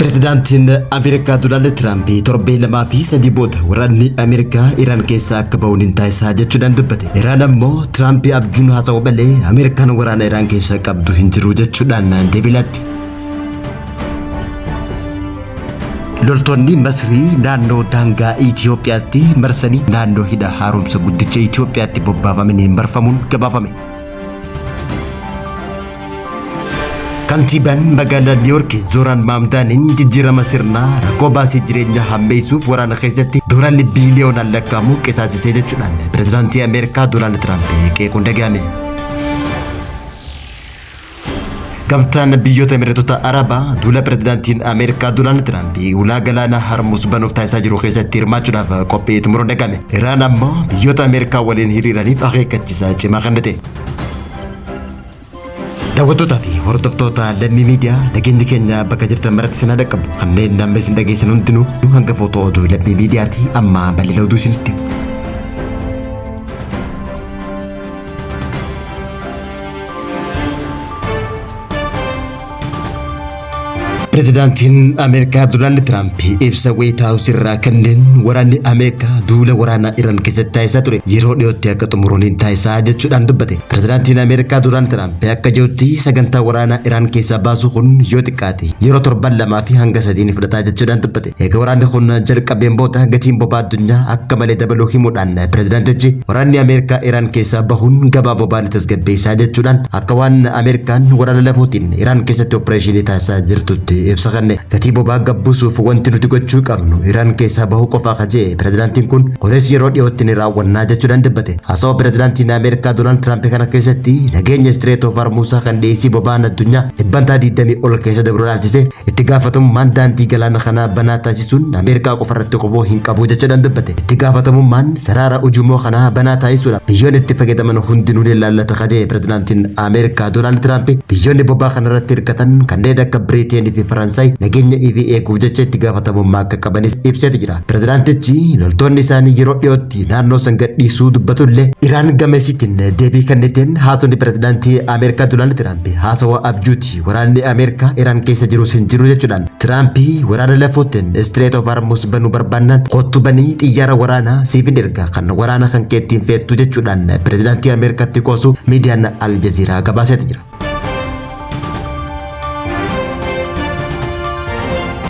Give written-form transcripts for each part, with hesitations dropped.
Pireezidaantiin Ameerikaa Doonaald Tiraamp torbee lamaa fi sadii booda waraanni Ameerikaa Iraan keessaa akka bahuun hin taasisaa jechuudhaan dubbate. Iraan ammoo Tiraamp abjuun haasa'u malee Ameerikaan waraana Iraan keessaa qabdu hin jiru jechuudhaan deebii laatti. Loltoonni Masrii naannoo daangaa Itiyoophiyaatti marsanii naannoo hidha haaromsa guddicha Itiyoophiyaatti bobbaafamaniin marfamuun gabaafame. Kantiibaan magaalaa Niiwoork Zooraan Maamdaaniin jijjiirama sirnaa rakkoo baasii jireenyaa hammeessuuf waraana keessatti doolaarri biiliyoonaan lakkaa'amu qisaasisee jechuudhaan pireezidaantii Ameerikaa Doonaald Tiraamp qeequun dhagahame. Gamtaan biyyoota Emireetota Arabaa duula pireezidaantiin Ameerikaa Doonaald Tiraamp ulaa galaana Harmuus banuuf taasisaa jiru keessatti hirmaachuudhaaf qophii xumuruun dhagahame. Iraan ammoo biyyoota Ameerikaa waliin hiriiraniif akeekkachiisa cimaa kennite. Daawwattootaa fi hordoftoota Lammii Miidiyaa, nageenyi keenya bakka jirtan maratti isin haa dhaqqabu. Kanneen amma isin dhageessan hundinuu hangafoota oduu Lammii Miidiyaati. Amma bal'ina oduu isinitti. Pireezidaantiin Ameerikaa Doonaald Tiraamp ibsa Waayit Haawus irraa kanneen waraanni Ameerikaa duula waraanaa Iraan keessatti taasisaa ture yeroo dhiyootti akka xumuruun hin taasisaa jechuudhaan dubbate. Pireezidaantiin Ameerikaa Doonaald Tiraamp akka jedhutti sagantaa waraanaa Iraan keessaa baasuu kun yoo xiqqaate yeroo torban lamaa fi hanga sadii ni fudhataa jechuudhaan dubbate. Eega waraanni kun jalqabeen booda gatiin boba'aa addunyaa akka malee dabaluu himuudhaan pireezidaantichi waraanni Ameerikaa Iraan keessaa bahuun gabaa boba'aa ni tasgabbeessaa jechuudhaan akka waan Ameerikaan waraana lafootiin Iraan keessatti opereeshinii taasisaa jirtutti ibsa kenne. Gatii boba'aa gabbuusuuf wanti nuti gochuu qabnu Iraan keessaa bahuu qofaa kajee pireezidaantiin kun, kunis yeroo dhiyootti ni raawwannaa jechuudhaan dubbate. Haasawaa pireezidaantiin Ameerikaa Doonaald Tiraamp kana keessatti nageenya Strait of Hormuz kan dhiyeessii boba'aan addunyaa dhibbantaa 20 ol keessa dabru ilaalchise itti gaafatamummaan daandii galaana kanaa banaa taasisuun Ameerikaa qofa irratti kufuu hin qabu jechuudhaan dubbate. Itti gaafatamummaan saraara ujummoo kanaa banaa taasisuudhaaf biyyoonni itti fayyadaman hundinuu ni ilaallata kajee pireezidaantiin Ameerikaa Doonaald Tiraamp, biyyoonni boba'aa kanarratti hirkatan kanneen akka Biriiteenii fi Faransaay nageenya ifii eeguuf jecha itti gaafatamummaa akka qabanis ibseeti jira. Pireezidaantichi loltoonni isaanii yeroo dhiyootti naannoo san gadhiisuu dubbatullee, Iraan gama isiitiin deebii kenniteen haasawni pireezidaantii Ameerikaa Doonaald Tiraamp haasawa abjuuti, waraanni Ameerikaa Iraan keessa jirus hin jiru jechuudhaan Tiraamp waraana lafootiin Strait of Hormuz banuu barbaannaan kottu banii, xiyyaara waraanaa siif hin erga kan waraana kan keettiin feettu jechuudhaan pireezidaantii Ameerikaatti qoosu miidiyaan Al Jazeera gabaaseeti jira.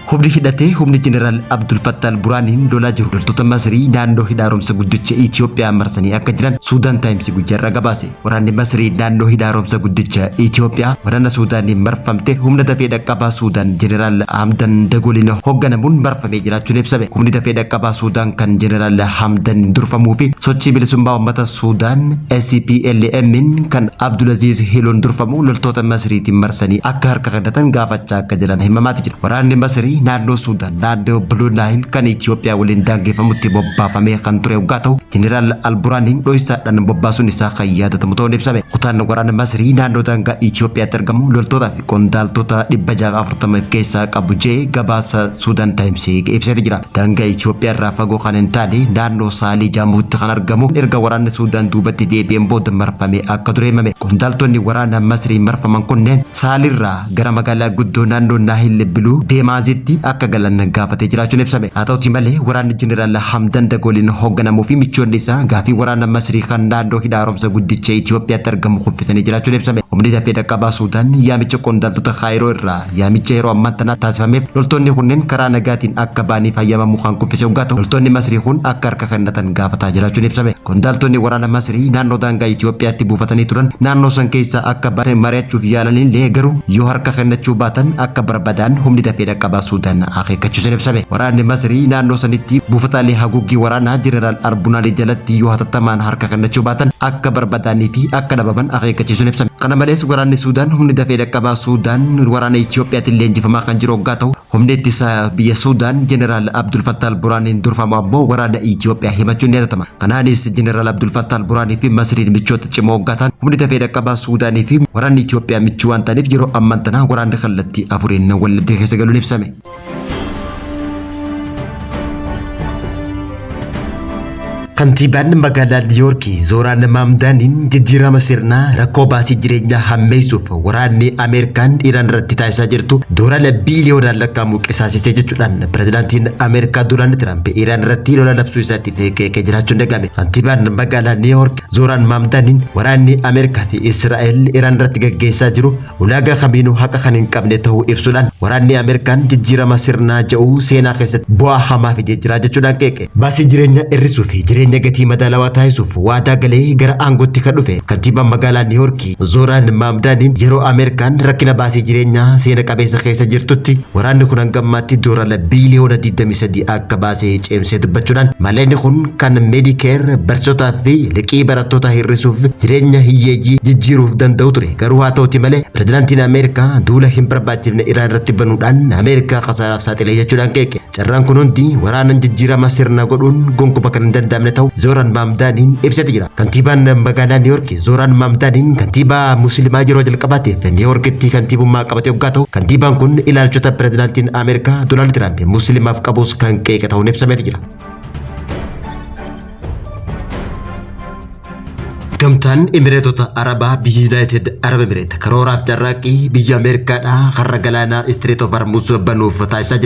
Humni hidhatee humni Jeneraal Abdul Fattah Al-Buraaniin lolaa jiru loltoota Masrii naannoo hidha haaromsa guddicha Itiyoophiyaa marsanii akka jiran Suudaan Taayims guyyaarraa gabaase. Waraanni Masrii naannoo hidha haaromsa guddicha Itiyoophiyaa waraana Suudaaniin marfamte humna dafee dhaqqabaa Suudaan Jeneraal Hamdan Dagoliin hoogganamuun marfamee jiraachuun ibsame. Humni dafee dhaqqabaa Suudaan kan Jeneraal Hamdan durfamuu fi sochii bilisummaa uummata Suudaan SPLM'n kan Abdulaziz Hiloon durfamu loltoota Masriitiin marsanii akka harka kennatan gaafachaa akka jiran himamaati jira. Waraanni Masrii naannoo Suudaan naannoo Blue Nile kan Itiyoophiyaa waliin daangeffamutti bobbaafamee kan ture yoggaa ta'u, Jeneraal Alburaaniin dhoysaadhaan bobbaasuun isaa kan yaadatamu ta'uun ibsame. Kutaan waraana Masrii naannoo daangaa Itiyoophiyaatti argamu loltootaa fi qondaaltota 640 of keessaa qabu jee gabaasa Suudaan Taayims ibseeti jira. Daangaa Itiyoophiyaa irraa fagoo kan hin taane naannoo Saalii Jaamuutti kan argamu erga waraanni Suudaan duubatti deebi'een booda marfamee akka ture himame. Qondaaltonni waraana Masrii marfaman kunneen Saalirraa gara magaalaa guddoo naannoo Naahil Biluu Deemaazitti akka galan gaafatee jiraachuun ibsame. Haa ta'utii malee waraanni Jeneraal Hamdan Dagooliin hoogganamuu fi michoonni isaa gaafii waraana Masrii kan naannoo hidha haaromsa guddicha Itiyoophiyaatti argamu kuffisanii jiraachuun ibsame. Humni dafee dhaqqabaa Suudaan yaamicha qondaaltota Kaayiroo irraa yaamicha yeroo ammaan tanaa taasifameef loltoonni kunneen karaa nagaatiin akka ba'aniif hayyamamuu kan kuffise hoggaa ta'u, loltoonni Masrii kun akka harka kennatan gaafataa jiraachuun ibsame. Qondaaltonni waraana Masrii naannoo daangaa Itiyoophiyaatti buufatanii turan naannoo san keessaa akka ba'an mari'achuuf yaalanillee, garuu yoo harka kennachuu baatan akka barbadaa'an humni dafee dhaqqabaa Suudaan akeekkachiisuun ibsame. Waraanni Masrii naannoo sanitti buufataalee haguuggii waraanaa Jeneraal Albunaanii jalatti yoo hatattamaan harka kennachuu baatan akka barbadaa'anii fi akka dhabaman akeekkachiisuun ibsame. Kana malees waraanni Suudaan humni dafee dhaqqabaa Suudaan waraana Itiyoophiyaatiin leenjifamaa kan jiru hoggaa ta'u, humni ittisa biyya Suudaan Jeneraal Abdul Fattah Al-Buraaniin durfamu ammoo waraana Itiyoophiyaa himachuun ni yaadatama. Kanaanis Jeneraal Abdul Fattah Al-Buraanii fi Masriin michoota cimoo hoggaa ta'an, humni dafee dhaqqabaa Suudaanii fi waraanni Itiyoophiyaa michuu waan ta'aniif yeroo ammaan tana waraanni kallattii afuriin waldhabdee keessa galuun ibsame. Kantiibaan magaalaa Niiyoorkii Zooraan Maamdaaniin jijjiirama sirnaa rakkoo baasii jireenyaa hammeessuuf waraanni Ameerikaan Iraan irratti taasisaa jirtu doolaara biiliyoonaan lakkaa'amu qisaasisee jechuudhaan pirezidaantiin Ameerikaa Doonaald Tiraamp Iraan irratti lola labsuu isaatiif qeeqee jiraachuun dhaga'ame. Kantiibaan magaalaa Niiyoork Zooraan Maamdaaniin waraanni Ameerikaa fi Israa'el Iraan irratti gaggeessaa jiru ulaagaa kamiinuu haqa kan hin qabne ta'uu ibsuudhaan waraanni Ameerikaan jijjiirama sirnaa jedhu seenaa keessatti bu'aa hamaa fidee jira jechuudhaan qeeqe. Baasii jireenya hir'isuu fi jireenya gatii madaalawaa taasisuuf waadaa galee gara aangootti kan dhufe kantiibaan magaalaa Niiyoorkii Zooraan Maamdaaniin yeroo Ameerikaan rakkina baasii jireenyaa seena qabeessa keessa jirtutti waraanni kun hanga ammaatti doolaara biiliyoona 23 akka baasee cimsee dubbachuudhaan maallaqni kun kan Medicare barsiisotaa fi liqii barattootaa hir'isuuf jireenya hiyyeeyyii jijjiiruuf danda'u ture. Garuu haa ta'uti malee pirezidaantiin Ameerikaa duula hin barbaachifne Iraan irratti banuudhaan Ameerikaa kasaaraaf saaxilee jechuudhaan qeeqe. Carraan kun hundi waraanan jijjiirama sirna godhuun gonkumaa kan hin danda'amne ta'u Zooraan Maamdaaniin ibsate jira. Kantiibaan magaalaa Niiyoorki Zooraan Maamdaaniin kantiibaa Musliimaa yeroo jalqabaatiif Niiyoorkitti kantiibummaa qabate hoggaa ta'u kantiibaan kun ilaalchota pirezidaantiin Ameerikaa Doonaald Tiraamp Musliimaaf qabus kan qeeqe ta'uun ibsameeti jira. Gamtaan Emireetota Arabaa biyya Yuunaayitid Arab Emireet karooraaf carraaqqii biyya Ameerikaadhaa karra galaanaa Strait of Hormuz banuuf taasisaa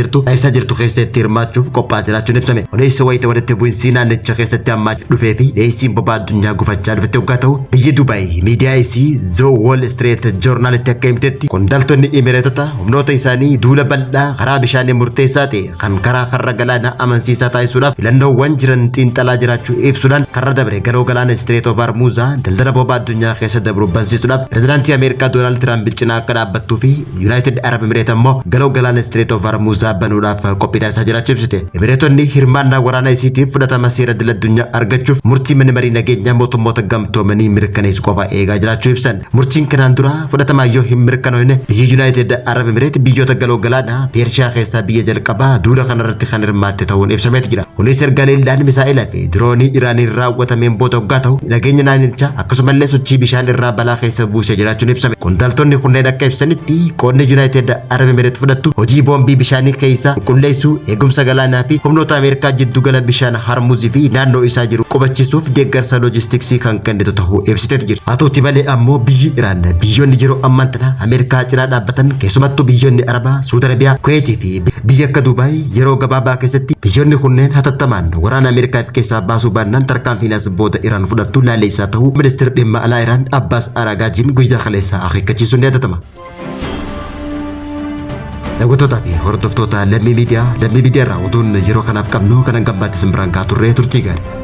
jirtu keessatti hirmaachuuf qophaa'aa jiraachuun ibsame. Odeessa wayita walitti bu'iinsi naannicha keessatti ammaa dhufee fi dhiyeessiin boba'aa addunyaa gufachaa dhufetti hoggaa ta'u biyyi Dubaay miidiyaa isii The Wall Street Journalitti akka himtetti qondaaltonni Emireetota humnoota isaanii duula bal'aa karaa bishaanii murteessaa ta'e kan karaa karra galaanaa amansiisaa taasisuudhaaf filannoowwan jiran xiinxalaa jiraachuu ibsuudhaan karra dabre galoo galaana Strait of Hormuz daldala boba'aa addunyaa keessa dabru bansiisuudhaaf pirezidaantii Ameerikaa Doonaald Tiraamp cinaa akka dhaabbattuu fi Yuunaayitid Arab Emireet ammoo galoo galaana Strait of Hormuz banuudhaaf qophii taasisaa jiraachuu ibsite. Emireetonni hirmaannaa waraana isiitiif fudhatama seera idil addunyaa argachuuf murtii mana marii nageenyaa mootummoota gamtoomanii mirkaneessu qofa eegaa jiraachuu ibsan. Murtiin kanaan dura fudhatamaa yoo hin mirkanoofne biyyi Yuunaayitid Arab Emireet biyyoota galoo galaanaa Peershiyaa keessaa biyya jalqabaa duula kanarratti kan hirmaatte ta'uun ibsameeti jira. Kunis erga leellaan misaa'ilaa fi diroonii Iraaniin raawwatameen booda hoggaa ta'u nageenya naannichaa akkasumallee sochii bishaan irraa balaa keessa buusee jiraachuun ibsame. Qondaaltonni kunneen akka ibsanitti qoodni Yuunaayitid Arab Emireet fudhattu hojii boombii bishaanii keessaa qulqulleessuu, eegumsa galaanaa fi humnoota Ameerikaa jiddugala bishaan Harmuzii fi naannoo isaa jiru qubachiisuuf deeggarsa loojistiksii kan kennitu ta'uu ibsiteeti jira. Haa ta'uti malee ammoo biyyi Iraan biyyoonni yeroo ammaan tana Ameerikaa cinaa dhaabbatan keessumattuu biyyoonni Arabaa, Suudi Arabiyaa, Kuweetii fi biyya akka Dubaay yeroo gabaabaa keessatti biyyoonni kunneen hatattamaan waraana Ameerikaa keessaa baasuu baannaan tarkaanfiin as booda Iraan fudhattu laalleessaa ta'uu ministeerri dhimma alaa Iraan Abbaas Araagaajiin guyyaa kaleessaa akeekkachiisuun ni yaadatama. Daawwattootaa fi hordoftoota Lammii Miidiyaa, Lammii Miidiyaa irraa oduun yeroo kanaaf qabnu kanan gammaatti simbiraan gaa turre, turtii gaarii.